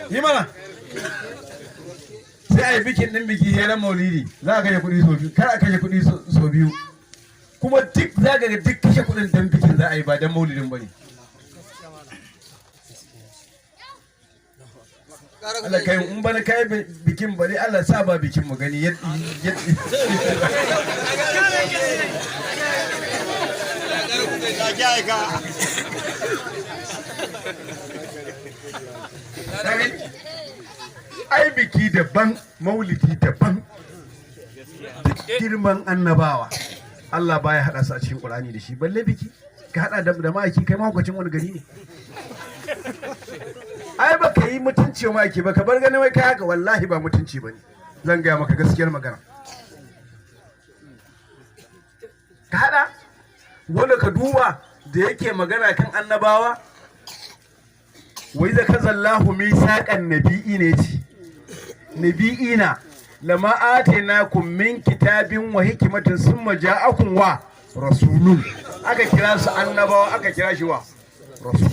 Yi mana. Sai a yi bikin ɗin biki heran maulidi, za a kashe kuɗi sau biyu, kar a kashe kuɗi sau biyu. Kuma duk za ka ga duk kashe kuɗin dan bikin za a yi, ba dan maulidin ba ne. Allah kai in bana kai bikin, bari Allah sa ba bikin mu gani yadda. Ai biki daban, maulidi daban. Duk girman annabawa Allah baya hada su a cikin Qur'ani da shi, balle biki ka hada da ma'aiki. Kai mahaukacin wani gari ne? Ai ba ka yi mutunci wa ma'aiki ba, ka bar ganin wai kai haka, wallahi ba mutunci ba ne. Zan gaya maka gaskiyar magana. Ka hada wanda ka duba da yake magana kan annabawa, wai da kazallahu misaqan nabi'i ne ce nabi'ina lama atainakum min kitabin wa hikimatin summa ja'akum wa rasulun. Aka kira su annabawa, aka kira shi wa rasul,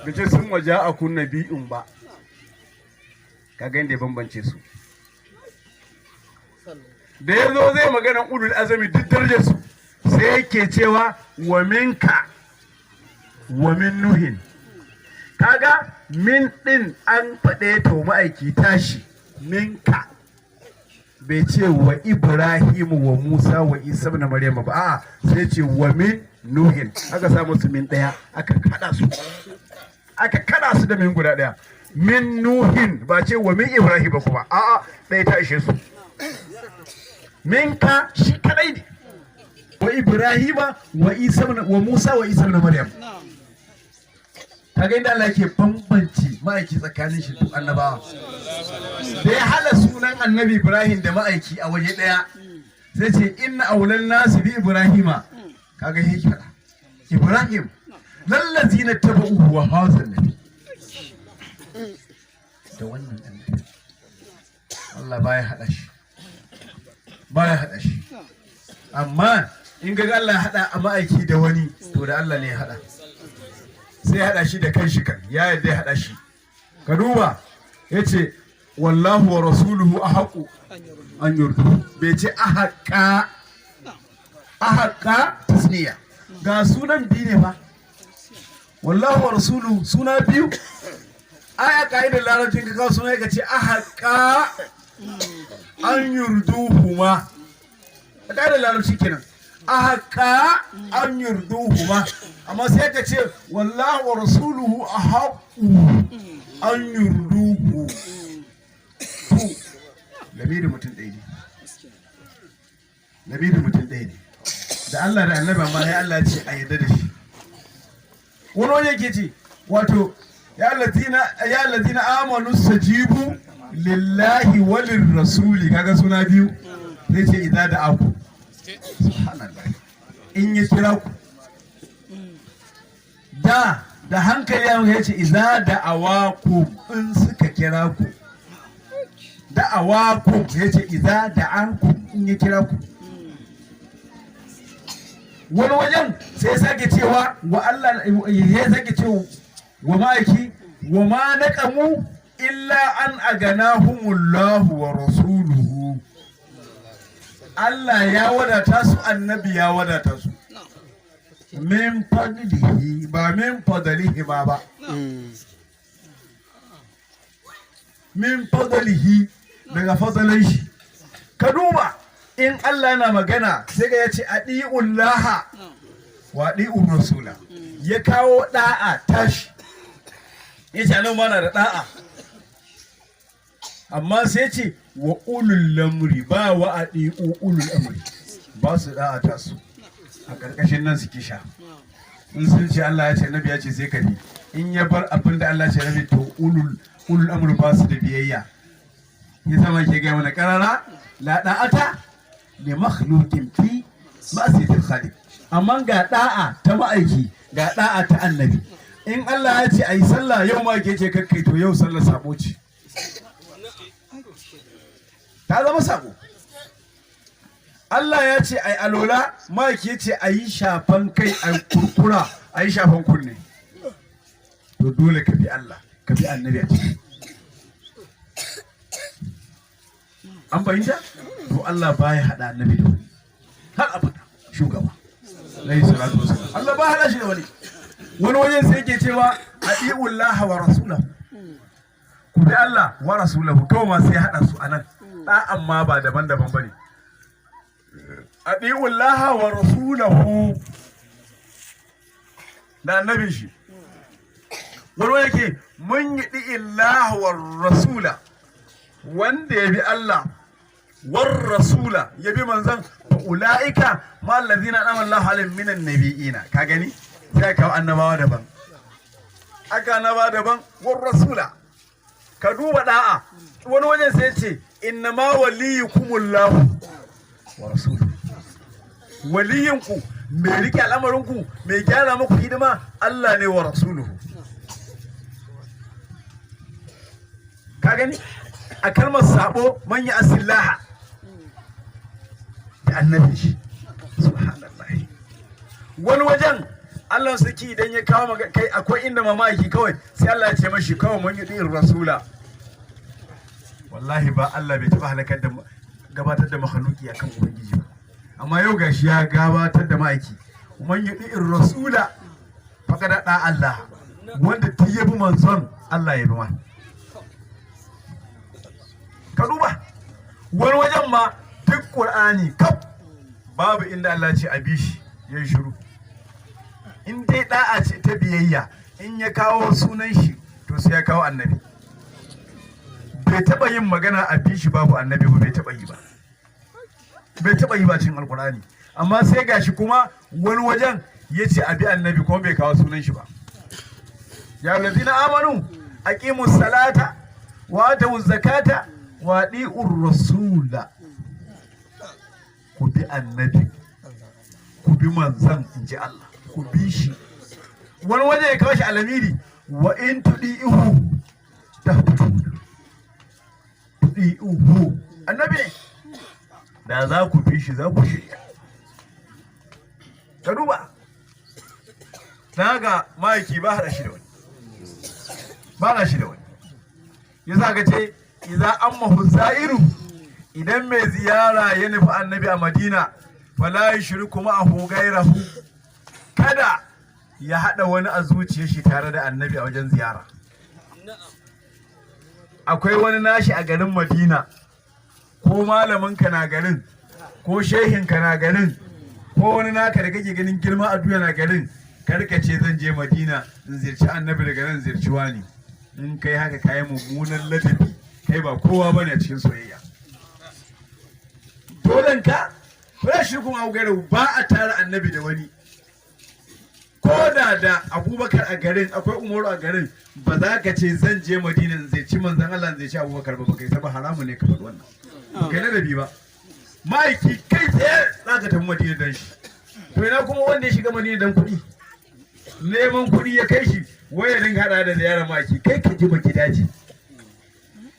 bice summa ja'akum nabi'un ba. Kaga inda ya bambance su. Da ya zo zai magana ulul azami, duk darajar su, sai yake cewa wa minka wa min nuhin. Kaga min din an faɗe to ma'aiki tashi minka, bai ce wa Ibrahimu wa Musa wa Isa na Maryam ba, a'a, sai ce wa min nuhin. Aka sa musu min ɗaya, aka kada su, aka kada su da min guda ɗaya, min nuhin, ba ce wa min Ibrahim ba kuma, a'a, ɗaya ta ishe su. Minka shi kadai ne, wa Ibrahima wa Isa wa Musa wa Isa na Maryam. Kaga inda Allah yake bambanci ma'aiki tsakanin shi duk annabawa. Da ya hala sunan Annabi Ibrahim da ma'aiki a waje daya, sai ce inna aulan nasu bi Ibrahima. Kaga yake faɗa Ibrahim lallazina taba'uhu wa hadha nabi, da wannan annabi. Allah baya hada shi, baya hada shi. Amma in ga Allah ya hada a ma'aiki da wani, to da Allah ne ya hada, sai ya hada shi da kanshi, kan ya yarda ya hada shi. Ka duba, yace wallahu wa rasuluhu ahaqu an yurdu, bai ce ahaqqa. Ahaqqa tasniya, ga sunan biyu ne fa, wallahu wa rasuluhu, suna biyu. Aya ka'idar larabcin ka kawo suna, ka ce ahaqqa an yurduhuma, a ka'idar larabci kenan, ahaqqa an yurduhuma. Amma sai ka ce wallahu wa rasuluhu ahaqu an yurduhu. To lamirin mutum ɗaya ne, lamirin mutum ɗaya ne da Allah da annabi, amma sai Allah ce a yarda da shi. Wani waje ke ce wato ya allazina amanu stajibu lillahi walir rasuli. Kaga suna biyu, sai ce idza da aku. Subhanallah, in ya kira ku da hankali ya ce idza da awaku, in suka kira ku, da awaku, ya ce idza da anku, in ya kira ku. Wani wajen sai ya sake cewa wa Allah, ya sake cewa wa ma'aiki wa ma naqamu illa an aganahumullahu wa rasuluhu. Allah ya wadata su, annabi ya wadata su, min fadlihi, ba min fadlihi ma ba, min fadlihi, daga fadlan shi. Ka duba, in Allah yana magana sai ga ya ce adi'ullaha wa adi'ur rasula, ya kawo da'a tashi, ya ce anan mana da da'a, amma sai ce wa ulul lamri, ba wa adi'u ulul amri, ba su da'a ta su a ƙarƙashin nan suke sha. In sun ce Allah ya ce, Nabi ya ce, sai ka bi. In ya bar abin da Allah ya ce Nabi, to ulul amri ba su da biyayya. Ya zama ke gaya mana karara, la da'ata li makhluqin fi ma'siyatil khaliq. Amma ga da'a ta ma'aiki, ga da'a ta annabi. In Allah ya ce ayi sallah yau, ma ke ce kakkai, to yau sallar sabo ce, ta zama sabo. Allah ya ce ai alola, ma'aiki ya ce ayi shafan kai, ai kurkura, ayi shafan kunne, to dole ka bi Allah. Ka bi annabi a ciki. An fahimta? To Allah baya haɗa annabi da wani har abada. Shugaba alayhi salatu wasallam, Allah ba haɗa shi da wani. Wani wajen sai yake cewa ati'ullah wa rasulahu, ku bi Allah wa rasulahu. Kawai ma sai haɗa su anan da, amma ba daban-daban bane. Ati'ullah wa rasulahu, da annabin shi. Wani wani yake mun yi illah wa rasula, wanda ya bi Allah war rasula, ya bi manzan, fa ulaika ma allazina an'ama Allahu alaihim minan nabiyina. Ka gani, sai aka annabawa daban, aka annabawa daban, war rasula. Ka duba da'a. Wani wajen sai ce inna ma waliyukumullahu wa rasuluhu, waliyinku mai rike al'amarinku, mai gyara muku hidima, Allah ne wa rasuluhu. Ka gani, a kalmar sabo man ya asillaha, da annabi shi. Subhanallah. Wani wajen Allah saki idan ya kawo kai, akwai inda mamaki kawai sai Allah ya ce mashi kawai man yudi rasula. Wallahi ba Allah bai taba halakar da gabatar da makhluki akan ubangiji ba, amma yau gashi ya gabatar da ma'aiki. Man yudi rasula faqad da Allah, wanda duk ya bi manzon Allah ya bi ma. Ka duba wani wajen ma, duk Qur'ani kaf babu inda Allah ce a bi shi ya yi shiru. In dai da'a ce ta biyayya, in ya kawo sunan shi to sai ya kawo annabi. Bai taba yin magana a bi shi babu annabi ba, bai taba yi ba, bai taba yi ba cikin Alkur'ani. Amma sai gashi kuma wani wajen ya ce a bi annabi kuma bai kawo sunan shi ba. Ya lazina amanu aqimus salata wa atu zakata wa ati'ur rasula, ku bi annabi, ku bi manzan, in ji Allah, ku bi shi. Wani waje ya kawo shi alamiri, wa in tudi'uhu tahtadu. Tudi'uhu, annabi ne, da za ku bi shi za ku shirya. Ka duba, na ga ma'aiki ba haɗa shi da wani, ba haɗa shi da wani. Yasa ka ce idza amma za'iru, idan mai ziyara ya nufi annabi a Madina, fala yushriku ma'ahu gairahu, kada ya haɗa wani a zuciyar shi tare da annabi a wajen ziyara. Akwai wani nashi a garin Madina, ko malamin ka na garin, ko shehin ka na garin, ko wani naka da kake ganin girma a duniya na garin, karka ce zan je Madina in ziyarci annabi, daga nan ziyarci wani. In kai haka kayi mummunan ladabi, kai ba kowa bane a cikin soyayya. Dolen ka rashin kuma gairu, ba a tara annabi da wani. Ko da da Abubakar a garin, akwai Umaru a garin, ba za ka ce zan je Madina zai ci manzan Allah zai ci Abubakar ba, kai saba, haramu ne ka faɗi wannan, ba kai ladabi ba. Ma'aiki kai tsaye za ka tafi Madina dan shi. To ina kuma wanda ya shiga Madina dan kuɗi, neman kuɗi ya kai shi, wai ya dinga haɗa da ziyarar ma'aiki? Kai ka ji baki daji.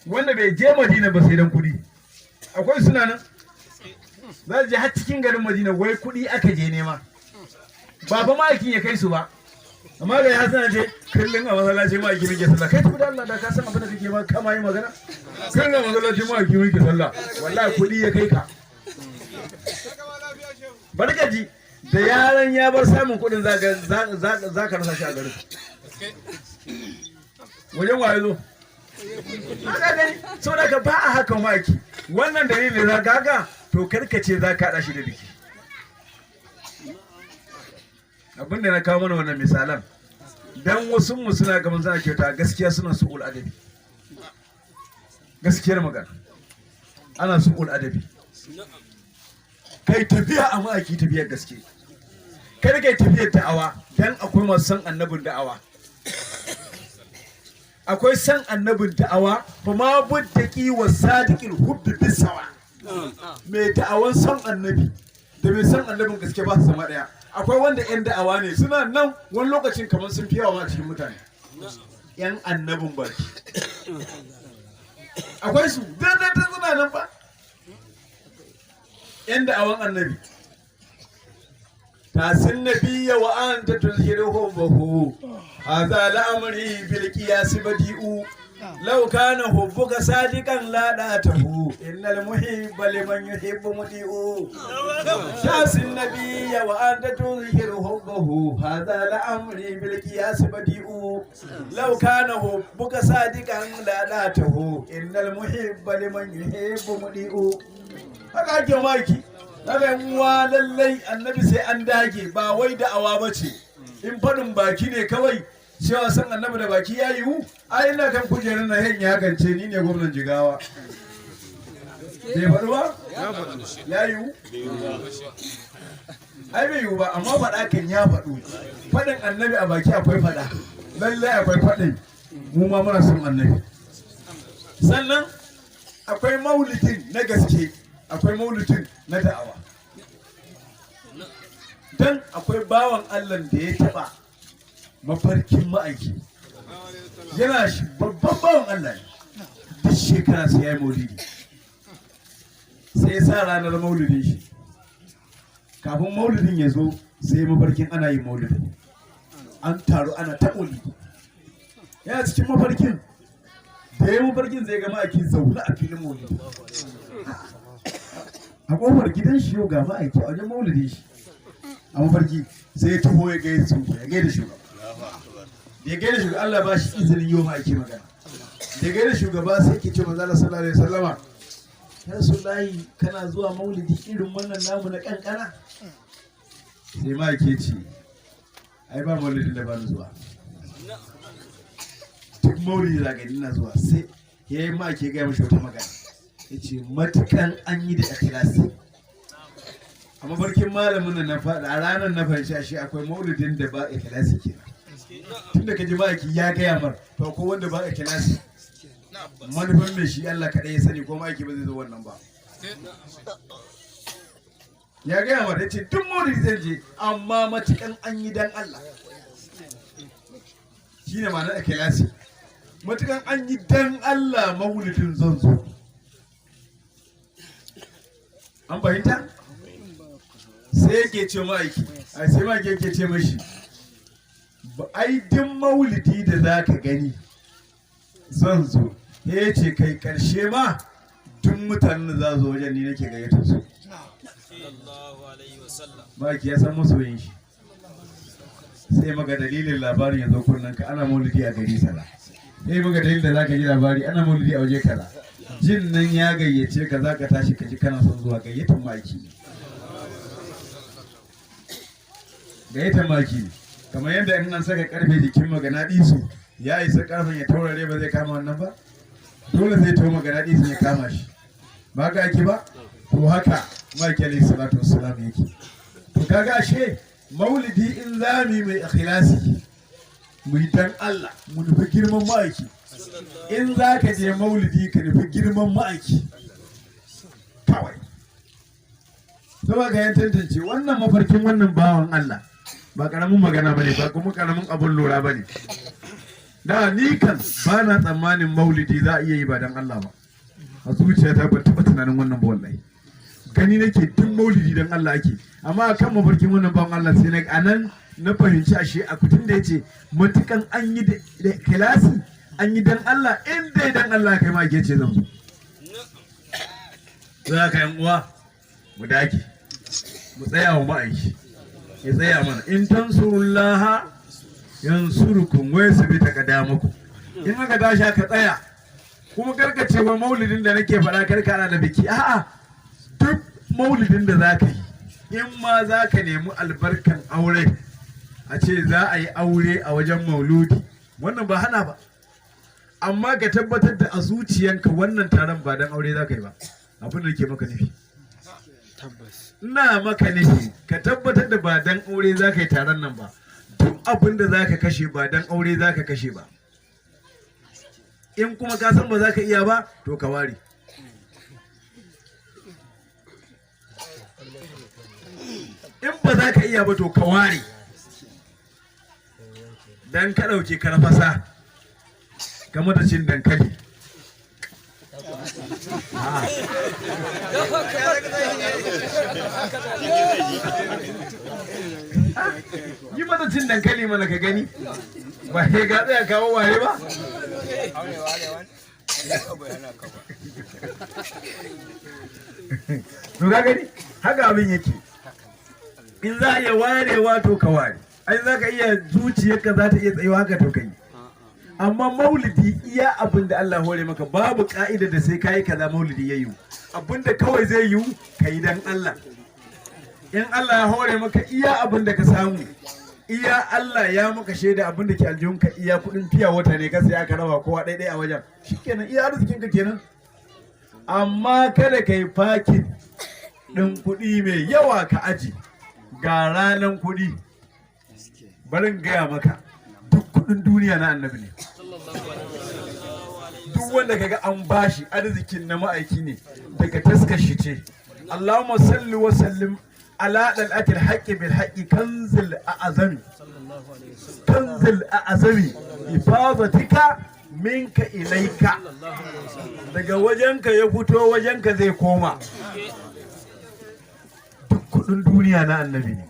Wanda bai je Madina ba sai dan kuɗi, akwai suna nan za su je har cikin garin Madina, wai kuɗi aka je nema, ba fa ma'aikin ya kai su ba. Amma ga ya sana ce kullum a masallaci ma'aiki muke sallah. Kai tafi da Allah, da ka san abin da kake ma kama yi magana. Kullum a masallaci ma'aiki muke sallah, wallahi kuɗi ya kai ka. Barkaji da yaran ya bar samun kuɗin, za ka rasa shi a garin. Wajen waye zo haka gani? Saboda ka ba a haka ma'aiki. Wannan dalilin za ka haka, to karkace za ka haɗa shi da biki. Abinda na kawo mana wannan misalan, dan wasu mu suna gaban suna kyauta, gaskiya suna su'ul adabi. Gaskiyar magana, ana su'ul adabi. Kai tafiya a ma'aiki tafiyar gaske, kai kai tafiyar da'awa, dan akwai masu san annabin da'awa, akwai san annabin da'awa. Fa ma buddaki wa sadiqil hubbi bisawa, mai da'awan son annabi da mai son annabin gaske ba su zama daya. Akwai wanda yan da'awa ne, suna nan wani lokacin kamar sun fi yawa ma a cikin mutane, yan annabin baki. Akwai su daidai suna nan ba yan da'awan annabi. Tasin nabiyya wa anta tuzhiruhu bahu. Hadha la'amri bil qiyas badi'u. Law kana hubbuka sadiqan la da'atahu. Innal muhibba liman yuhibbu mudi'u. Shasin nabiyya wa anta tuzhiru hubbahu. Hadha la'amri bil qiyas badi'u. Law kana hubbuka sadiqan la da'atahu. Innal muhibba liman yuhibbu mudi'u. Haka ake maki. Haka yan uwa, lallai annabi sai an dage, ba wai da'awa ba ce. In faɗin baki ne kawai, cewa san annabi da baki ya yiwu, ai ina kan kujerar na hen ya kance ni ne gwamnan Jigawa. Bai faɗu ba? Ya yiwu? Ai bai yiwu ba, amma faɗa kan ya faɗu. Faɗin annabi a baki akwai faɗa. Lallai akwai faɗin. Mu ma muna son annabi. Sannan akwai maulidin na gaske, akwai maulidin na da'awa. Dan akwai bawan Allah da ya taba mafarkin ma'aiki, yana shi babban bawan Allah ne, duk shekara sai ya yi maulidi, sai ya sa ranar maulidin shi. Kafin maulidin ya zo, sai mafarkin ana yin maulidin, an taru ana ta maulidi. Yana cikin mafarkin, da ya mafarkin zai ga ma'aiki zaune a filin maulidi a kofar gidan shi. Yau ga ma'aiki a wajen maulidin shi a mafarki. Sai ya taho ya gaida su, ya gaida shugaba. Da ya gaida shugaba, Allah ba shi izinin yi wa ma'aiki magana. Da ya gaida shugaba, sai ke ce manzo Allah sallallahu alaihi wasallama, "Ya Rasulullahi, kana zuwa maulidi irin wannan namu na kankana?" Sai ma'aiki ce, "Ai ba maulidin da ba ni zuwa, duk maulidi da gani ina zuwa." Sai ya yi ma'aiki gaya mashi wata magana, ya ce matukan an yi da ikhlasi. A mafarkin malamin nan na faɗa a ranar na fahimci ashe akwai maulidin da ba ikhlasi kenan. Tunda ka ji ma'aiki ya gaya mar, to ko wanda ba ikhlasi, manufan mai shi Allah kaɗai ya sani, ko ma'aiki ba zai zo wannan ba. Ya gaya mar, ya ce duk maulidi zai je, amma matukan an yi dan Allah. Shine ma'anar ikhlasi, matukan an yi dan Allah maulidin zan zo. An fahimta? Sai yake ce ma'aiki, ai sai ma'aiki yake ce mashi, "Ai duk maulidi da za ka gani zan zo." Ya ce kai karshe ma duk mutanen da za zo wajen ni nake gayyatar su. Ma'aiki ya san masoyin shi. Sai maka dalilin labarin ya zo kunnen ka, ana maulidi a gari kaza. Sai maka dalilin da zaka ji labari ana maulidi a waje kaza. Jin nan ya gayyace ka, zaka tashi ka ji kana son zuwa. Gayyatar ma'aiki ne, gayyatar ma'aiki ne. Kamar yadda in an saka karfe jikin maganaɗisu, ya isa karfen ya taurare, ba zai kama wannan ba, dole zai tau maganaɗisu ya kama shi. Ba haka ake ba? To haka ma'aiki alaihi salatu wassalam yake. To kaga ashe maulidi in za mu yi mai ikhlasi, mu yi dan Allah, mu nufi girman ma'aiki. In za ka je maulidi, ka nufi girman ma'aiki kawai. Saboda ka yan tantance wannan mafarkin wannan bawan Allah ba karamin magana bane ba, kuma karamin abun lura bane. Da ni kan ba na tsammanin maulidi za a iya yi ba dan Allah ba. A zuciyata ban taɓa tunanin wannan ba wallahi. Gani nake duk maulidi dan Allah ake, amma kan mafarkin wannan bawan Allah sai na anan na fahimci ashe a kutun da yace matukan an yi da ikhlasi, an yi dan Allah, in dai dan Allah kai ma ke ce zan zo. Za ka yan uwa, mu dage, mu tsaya wa ma'aiki, ya tsaya mana. In tansurullaha yansurukum wa yusbit aqdamakum. In aka tashi aka tsaya kuma, karkace wa maulidin da nake faɗa karka ana da biki. A'a, duk maulidin da za ka yi, in ma za ka nemi albarkan aure, a ce za a yi aure a wajen mauludi, wannan ba hana ba, amma ka tabbatar da a zuciyanka wannan taron ba dan aure za ka yi ba. Abin da ke maka nufi, ina maka nufi, ka tabbatar da ba dan aure za ka yi taron nan ba. Duk abin da za ka kashe, ba dan aure za ka kashe ba. In kuma ka san ba za ka iya ba, to ka ware. In ba za ka iya ba, to ka ware. Dan ka ɗauke karfasa ka mata cin dankali. Yi mata cin dankali mana ka gani, ba sai ka tsaya kawo ware ba. To ka gani, haka abin yake. In za a iya warewa to ka ware, ai za ka iya, zuciyarka za ta iya tsayuwa haka to kai. Amma maulidi, iya abin da Allah hore maka, babu ka'ida da sai kayi kaza maulidi ya yiwu. Abin da kawai zai yiwu, ka yi dan Allah. In Allah ya hore maka, iya abin da ka samu, iya Allah ya maka shaida abin da ke aljihunka, iya kudin fiya wata ne ka saya ka raba kowa ɗaiɗai a wajen, shikenan, iya arzikinka kenan. Amma kada ka yi fakin ɗin kuɗi mai yawa ka aji ga ranan kuɗi. Barin gaya maka, duk kuɗin duniya na Annabi ne. Duk wanda kaga an bashi arzikin, na ma'aiki ne, daga taskar shi ce. Allahumma salli wa sallim ala dal'atil haqqi bil haqqi, kanzil a'azami, kanzil a'azami, ifadatika minka ilaika. Daga wajenka ya fito, wajenka zai koma. Duk kudin duniya na Annabi ne,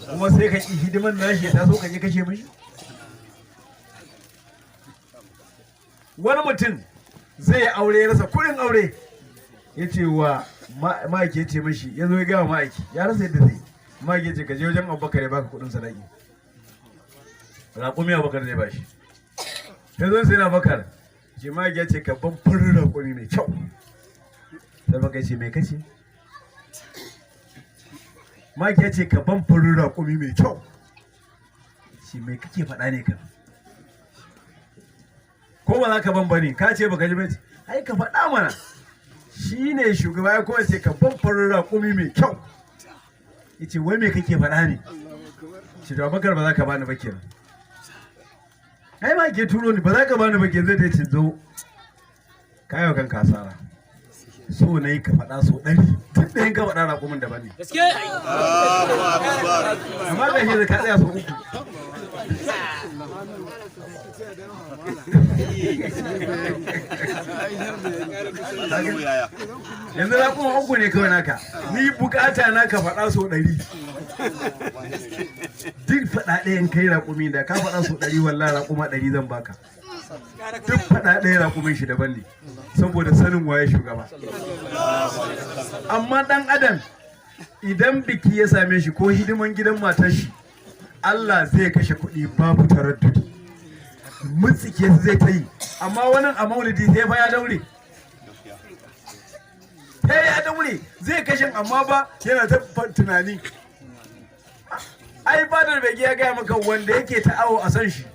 kuma sai ka ƙi hidiman nashi ya taso ka je kashe mishi. Wani mutum zai aure, ya rasa kudin aure, ya ce wa ma'aiki, ya ce mashi, ya zo ya gaya ma'aiki ya rasa yadda zai. Ma'aiki ya ce, "Ka je wajen Abubakar ya baka kudin sadaki." Raƙumi Abubakar zai bashi. Sai zo sai na Bakar ce, "Ma'aiki ya ce ka ban farin raƙumi mai kyau." Sai Bakar ce, "Mai kace?" Ma'aiki ya ce ka ban farin raƙumi mai kyau. Shi mai kake faɗa ne kan ko ba za ka ban bane? Ka ce baka ji ba, ai ka faɗa mana. Shi ne shugaba ya kowa ce ka ban farin raƙumi mai kyau. Ya ce, "Wai me kake faɗa ne?" Shi to, Abubakar, ba za ka bani ba kenan. Ai ma ke turo ni, ba za ka bani ba kenan. Zai ce, "Zo kayo kan kasara so na yi ka faɗa so 100. Tun da yin ka faɗa, raƙumin daban ne." Amma ga shi da ka tsaya so uku. Yanzu raƙuma uku ne kawai naka. Ni bukata na ka faɗa so 100. Duk faɗa ɗayan kai raƙumi, da ka faɗa so 100, wallahi raƙuma 100 zan baka. Duk faɗa ɗaya raƙumin shi daban ne, saboda sanin waye shugaba. Amma ɗan adam idan biki ya same shi ko hidiman gidan matar shi, Allah zai kashe kuɗi babu taraddudi, mutsike su zai ta yi. Amma wani a maulidi sai fa ya daure, sai ya daure zai kashe, amma ba yana ta tunani. Ai fadar bege ya gaya maka wanda yake ta awo a san shi.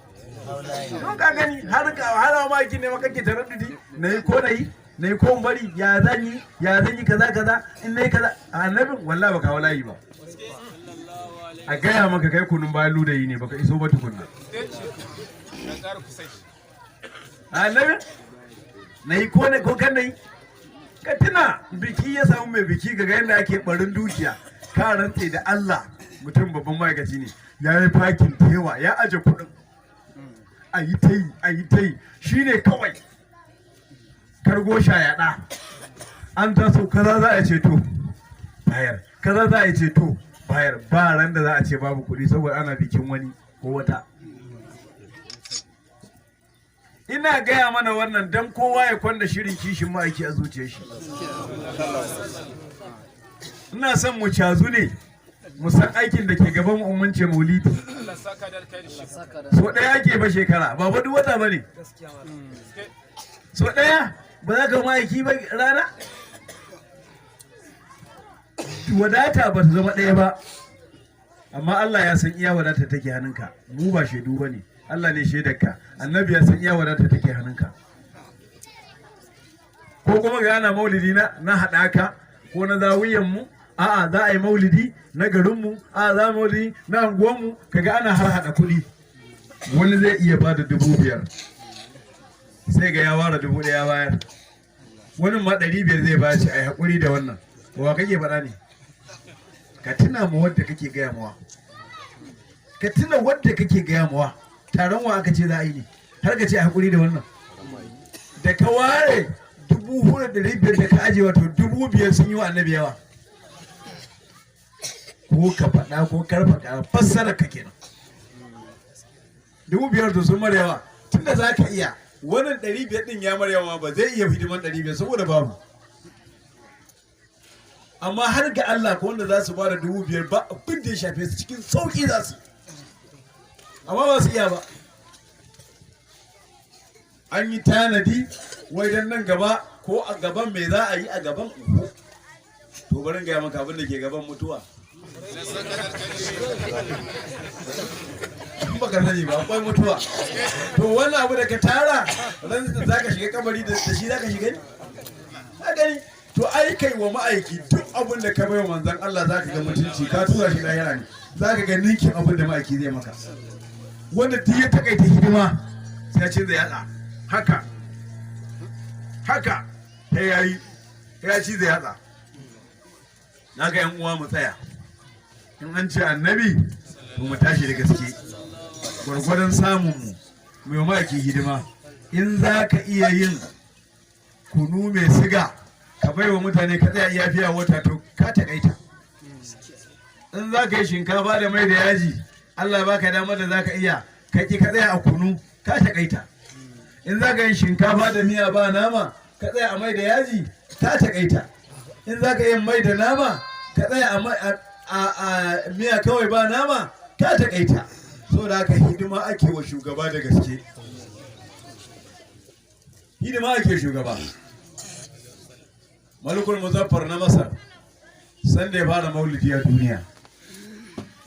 Don ka gani, har ka har ma yake ne maka ke taraddudi, na yi ko na yi, na yi ko in bari, ya zan yi, ya zan yi, kaza kaza, in na yi kaza annabin, wallahi baka hawa layi ba. A gaya maka kai kunun bayan ludayi ne, baka iso ba tukunna. Annabin na yi ko ne ko kan na yi. Ka tuna biki ya samu mai biki, ga yadda ake barin dukiya. Ka rantse da Allah, mutum babban ma'aikaci ne, ya yi fakin da yawa, ya aje kuɗin, a yi ta yi, a yi ta yi, shi ne kawai kargo yaɗa an taso, kaza za a ceto bayar, kaza za a ceto bayar. Ba ran da za a ce babu kuɗi saboda ana bikin wani ko wata. Ina gaya mana wannan don kowa ya kwanda shirin kishin ma'aiki a zuciyar shi. Ina son mu cazu ne, mu san aikin da ke gaban mu. Mun ce maulidi so ɗaya ake ba shekara, ba ba duk wata ba ne, so ɗaya. Ba za ka ma'aiki ba rana. Wadata ba ta zama ɗaya ba, amma Allah ya san iya wadata take hannunka. Mu ba shaidu ba ne, Allah ne shaidarka. Annabi ya san iya wadata take hannunka. Ko kuma ga ana maulidi na haɗaka ko na zawiyan mu, a'a za a yi maulidi na garinmu, a'a za a maulidi na anguwanmu, kaga ana har haɗa kuɗi. Wani zai iya bada 5,000, sai ga ya ware 1,000 bayar. Wani ma 500 zai bashi. A yi haƙuri da wannan. Wa kake faɗa ne? Ka tuna ma wadda kake gaya mawa, ka tuna wadda kake gaya mawa. Taron wa aka ce za a yi ne har ka ce a haƙuri da wannan? Da ka ware 4,500 da ka aje, wato 5,000 sun yi wa Annabi yawa. Ko ka faɗa ko karfa ka fassara ka kenan. 5,000 to sun mara yawa, tunda za ka iya wannan 500 ɗin ya mara yawa, ba zai iya hidiman 500 saboda babu. Amma har ga Allah ko wanda za su ba da 5,000, ba abin da ya shafe su, cikin sauƙi za su, amma ba su iya ba. An yi tanadi wai dan nan gaba, ko a gaban me za a yi a gaban uku. To bari gaya maka abin da ke gaban mutuwa. In baka sani ba, akwai mutuwa. To wannan abu da ka tara, ran da zaka shiga kabari da shi zaka shiga ne, ka gani. To ai kai wa ma'aiki duk abin da ka bai wa manzon Allah, zaka ga mutunci, ka tura shi lahira ne, zaka ga ninkin abin da ma'aiki zai maka. Wanda duk ya takaita hidima sai ya ce zai yatsa haka haka, sai yayi ya ci zai yatsa. Na ga yan uwa, mu tsaya. In an ce annabi, to mu tashi da gaske gwargwadon samun mu, mu yi ma'aiki hidima. In za ka iya yin kunu mai siga ka bai wa mutane, ka tsaya iya fiya wata, to ka takaita. In za ka yi shinkafa da mai da yaji, Allah baka damar da za ka iya, ka ki ka tsaya a kunu, ka takaita. In za ka yi shinkafa da miya ba nama, ka tsaya a mai da yaji, ka takaita. In za ka yi mai da nama, ka tsaya a miya kawai ba nama, ka takaita. Saboda haka hidima ake wa shugaba da gaske, hidima ake shugaba. Malikul Muzaffar na Masar, sanda ya fara maulidi a duniya,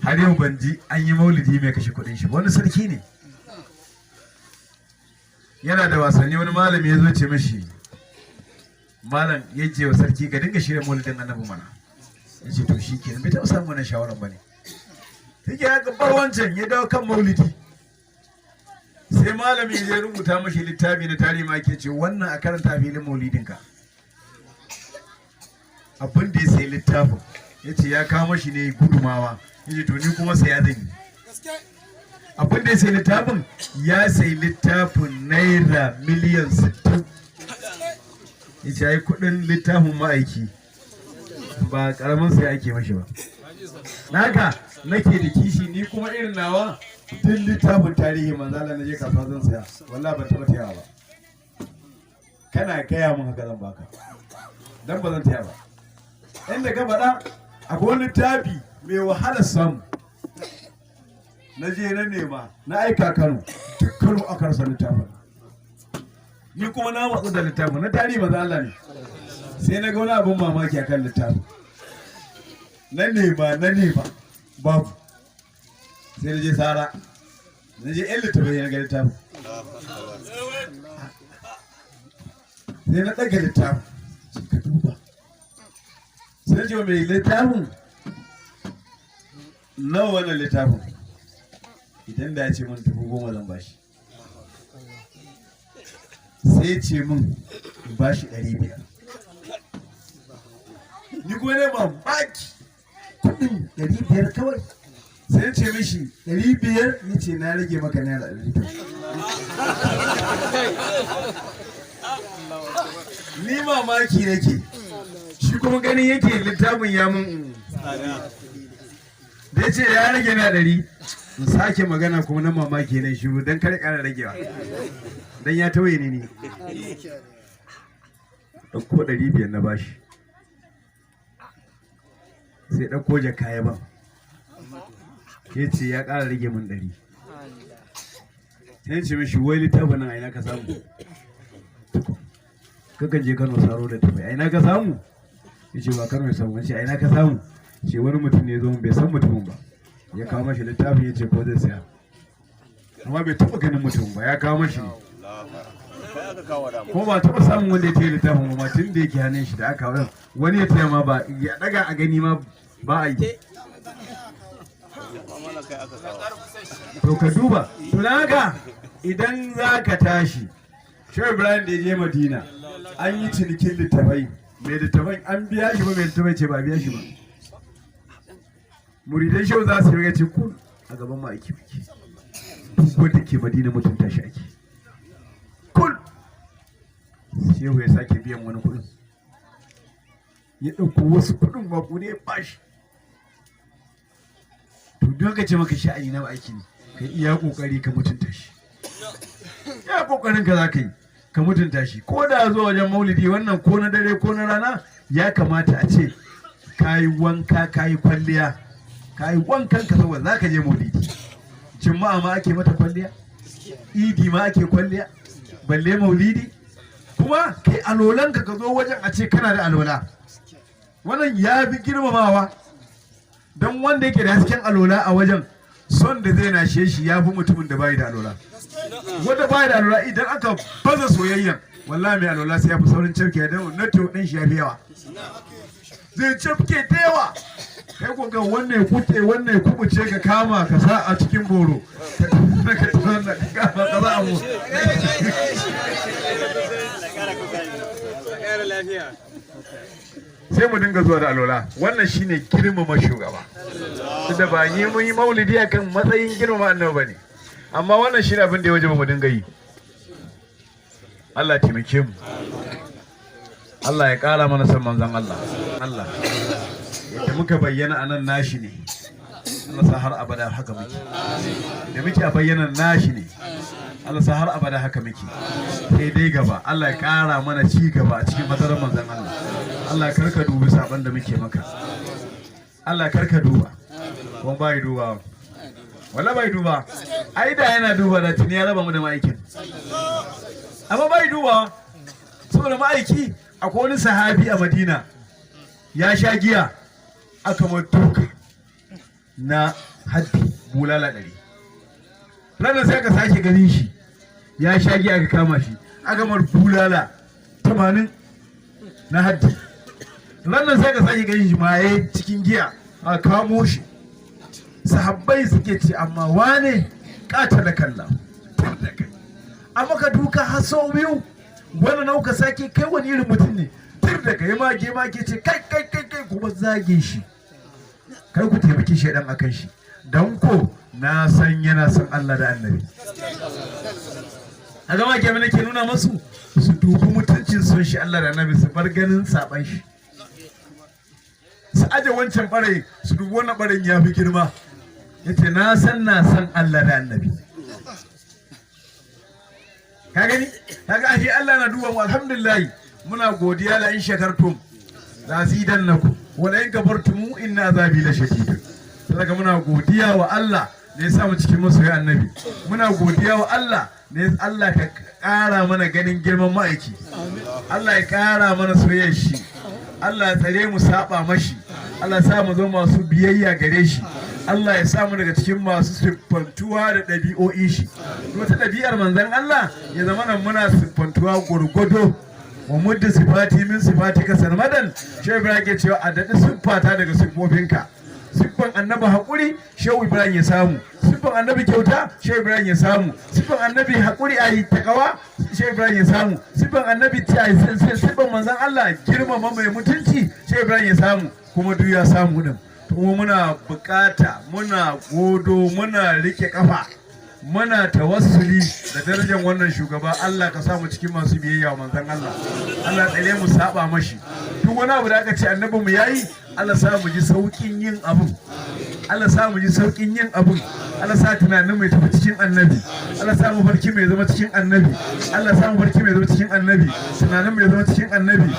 har yau ban ji an yi maulidi mai kashe kudin shi. Wani sarki ne, yana da wasanni. Wani malami ya zo ce mashi, malam ya ce wa sarki, ka dinga shirya maulidin annabi mana. Ya ce to shi kenan, bai taɓa samun wannan shawaran ba ne. Yake ya bar wancan, ya dawo kan maulidi. Sai malami ya rubuta mashi littafi na tarihi ma, ke ce wannan a karanta filin maulidinka. Abin da ya sayi littafin, ya ce ya kawo mashi ne gudumawa. Ya ce to ni kuma saya zan yi. Abin da ya sayi littafin, ya sayi littafin naira miliyan 60. Ya ce ai kudin littafin ma'aiki ba karamin sai ake mashi ba. Naka nake da kishi, ni kuma irin nawa, duk littafin tarihi manzala na je kasuwa zan saya, wallahi ban taɓa tayawa ba. Kana gaya mun haka zan baka, dan ba zan taya ba. Inda ka faɗa, akwai wani littafi mai wahalar samu, na je na nema, na aika Kano, duk Kano aka rasa littafin. Ni kuma na matsu da littafin na tarihi manzo Allah ne. Sai na ga wani abin mamaki akan littafin. Na nema, na nema, babu. Sai na je sara, na je yan littafai, na ga littafin. Sai na ɗaga littafin, sai ka duba, sai ce mai littafin, nawa wannan littafin? Idan da ya ce min 10,000 zan bashi. Sai ce min in bashi 500. Ni kuma ne mamaki, kudin 500 kawai. Sai ce mishi 500, ni ce na rage maka naira 100. Ni mamaki nake, shi kuma ganin yake littafin ya mun da ya ce ya rage na 100. In sake magana kuma na mamaki na shiru don kare kara ragewa, don ya tauye ni. Ne ɗauko 500 na bashi, sai ɗauko jaka ya ban, ya ce ya ƙara rage min 100. Sai ce mishi, wai littafin nan a ina ka samu? Kakan je Kano saro da tafai, a ina ka samu? Ya ce ba Kano ya samu. Ce a ina ka samu? Ce wani mutum ne zo, bai san mutumin ba, ya kawo mashi littafin, ya ce ko zai saya, amma bai taɓa ganin mutum ba, ya kawo mashi ne. Ko ba taɓa samun wanda ya taya littafin ba tun da yake hannun shi da aka wani ya taya ma ba ya ɗaga a gani ma ba a yi. To ka duba, to haka idan za ka tashi. Shehu Ibrahim da ya je Madina, an yi cinikin littafai, mai littafai an biya shi ba, mai littafai ce ba biya shi ba. Muridan shehu za su yi ce kun a gaban ma'aiki muke, duk wanda ke Madina mutunta shi ake. Kul shehu ya sake biyan wani kuɗin, ya ɗauko wasu kuɗin maku ne ya bashi. To don ka ce maka sha'ani na aiki ne, ka iya kokari ka mutunta shi. Ya kokarin ka zaka yi ka mutunta shi. Ko da zuwa wajen maulidi wannan, ko na dare ko na rana, ya kamata a ce ka yi wanka, ka yi kwalliya, ka yi wankan ka saboda za ka je maulidi. Juma'a ma ake mata kwalliya, Idi ma ake kwalliya, balle maulidi. Kuma kai alolanka, ka zo wajen a ce kana da alola. Wannan ya fi girmamawa, don wanda yake da hasken alola a wajen, son da zai nashe shi ya fi mutumin da bai da alola. Wanda bai da alola, idan aka baza soyayyan, wallahi mai alola sai ya fi saurin cafke, don na ɗin shi ya fi yawa, zai cafke da yawa. Kai ko ga wannan ya kute, wannan ya kubuce, ka kama ka sa a cikin boro, ka kama ka sa a mu. Sai mu dinga zuwa da alola. Wannan shine girmama shugaba. Da ba yi mun yi maulidi akan matsayin girmama annabi bane, amma wannan shine abin da ya wajaba mu dinga yi. Allah taimake mu, Allah ya kara mana san manzon Allah. Allah yadda muka bayyana anan nashi ne, Allah sa har abada haka muke. Da muke a bayyana nashi ne, Allah sa har abada haka muke. Sai dai gaba, Allah ya kara mana ci gaba a cikin matsalar manzon Allah. Allah karka dubi saban da muke maka. Allah karka duba. Kuma bai duba, wala bai duba. Ai da yana duba, da tuni ya raba mu da ma'aikin, amma bai duba saboda ma'aiki. Akwai wani sahabi a Madina ya sha giya, aka duka na haddi bulala 100. Ranar sai aka sake ganin shi ya sha giya, aka kama shi, aka mar bulala 80 na haddi. Ranar sai aka sake ganin shi maye cikin giya, aka kamo shi. Sahabbai suke ce, "Amma wane kata da kalla da kai, amma ka duka har sau biyu, wani nauka sake, kai wani irin mutum ne? Tir da kai." Mage mage ce, "Kai, kai, kai, kai, kuma zage shi, kai ku taimaki shaidan akan shi, don ko na san yana son Allah da Annabi." A gama ke nake nuna masu su dubi mutuncin son shi Allah da Annabi, su bar ganin saban shi, su aje wancan ɓarayin, su dubi wannan ɓarayin ya fi girma. Ya ce, "Na san na san Allah da Annabi." Ka gani, kaga ashe Allah na duba mu. Alhamdulillah, muna godiya. La in shakartum la azidannakum wa la in kafartum inna azabi la shadid. Saboda muna godiya wa Allah da ya sa mu cikin masoyi Annabi. Muna godiya wa Allah da Allah ka ƙara mana ganin girman ma'aiki. Allah ya ƙara mana soyayyar shi. Allah ya tsare mu saba mashi. Allah ya sa mu zama masu biyayya gare shi. Allah ya sa mu daga cikin masu siffantuwa da ɗabi'o'i shi. Wata ɗabi'ar manzon Allah ya zama nan muna siffantuwa gwargwado. Wa mudda sifati min sifatika sarmadan. Shehu Ibrahim ke cewa a daɗi siffata daga siffofinka. Siffan Annabi haƙuri, Shehu Ibrahim ya samu. Siffan Annabi kyauta, Shehu Ibrahim ya samu. Siffan Annabi haƙuri a yi takawa, Shehu Ibrahim ya samu. Siffan Annabi, siffan manzon Allah girmama mai mutunci, Shehu Ibrahim ya samu. Kuma duk ya samu din. Kuma muna bukata, muna godo, muna rike kafa, muna tawassuli da darajar wannan shugaba. Allah ka samu cikin masu biyayya wa manzon Allah. Allah tsare mu saba mashi. Duk wani abu da aka ce Annabi mu yayi, Allah sa mu ji saukin yin abun. Allah sa mu ji saukin yin abun. Allah sa tunanin mai tafi cikin Annabi. Allah sa mu farki mai zama cikin Annabi. Allah sa mu farki mai zama cikin Annabi, tunanin mai zama cikin Annabi,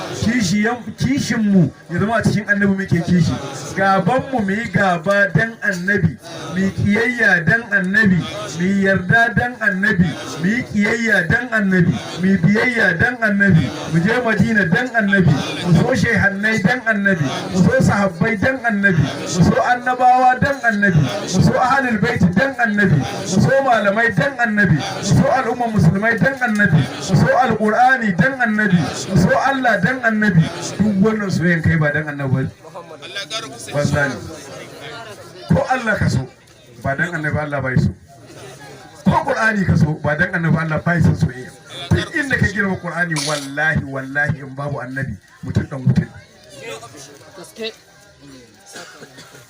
kishin mu ya zama a cikin Annabi muke kishi, gaban mu mu yi gaba dan Annabi, mu kiyayya dan Annabi, mu yarda dan Annabi, mu yi kiyayya dan Annabi, mu biyayya dan Annabi, mu je Madina dan Annabi, mu so shehannai dan Annabi, mu so sahabbai dan Annabi, mu so annabawa dan Annabi, mu so ahlul baiti dan Annabi, mu so malamai dan Annabi, mu so al'umma musulmai dan Annabi, mu so Alqur'ani dan Annabi, mu so Allah dan Annabi. Duk wannan soyayyen kai ba dan Annabi banza ne. Ko Allah ka so ba dan Annabi, Allah bai so. Ko Qur'ani ka so ba dan Annabi, Allah bai son soyayya. Duk inda ka girma Qur'ani, wallahi wallahi, in babu Annabi, mutum dan wuta ne.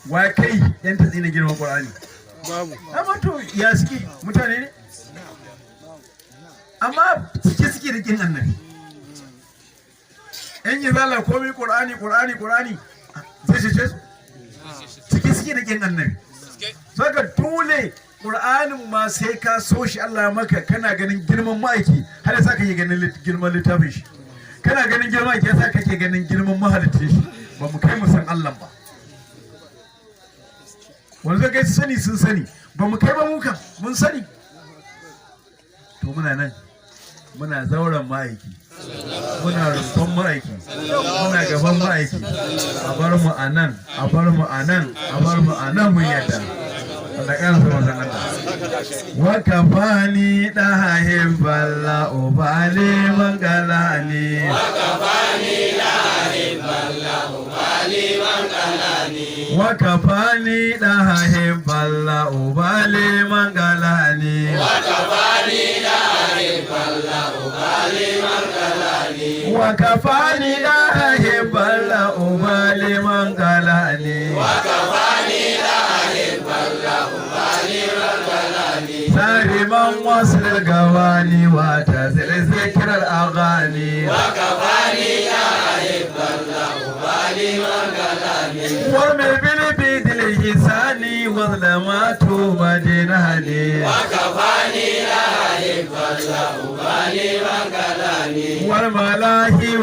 Wa kai yan tatsi na girman Qur'ani? Babu. Amma to ya suke mutane ne, amma cike suke da kin Annabi. Yan izala komai Qur'ani, Qur'ani, Qur'ani, zai cece su? Cike suke da kin Annabi. Saka dole Qur'anin ma sai ka so shi. Allah ya maka, kana ganin girman ma'aiki har ya sa kake ganin girman littafin shi. Kana ganin girman ya sa kake ganin girman mahalicin shi. Ba mu kai mu san Allah ba. Wanda zai kai sani sun sani, ba mu kai ba. Mu kan mun sani. To muna nan, muna zauren ma'aiki, muna rumfan ma'aiki, muna gaban ma'aiki. A bar mu a nan, a bar mu a nan, a bar mu a nan, mun yadda. Allah ƙara sa manzon Allah. Wa kafani dahin balla ubali mangalani. وكفاني لا balla ubali mangalani. Wa kafani dahin balla ubali mangalani. وكفاني لا balla ubali mangalani. Wa kafani dahin balla ubali mangalani. وكفاني لا balla ubali mangalani. سارما وصل القواني وتزل ذكر الأغاني. وكفاني لا balla ubali mangalani. وارمي بالبيد الإحساني وظلمات مديناني. وكفاني لا balla ubali mangalani. والملاهي.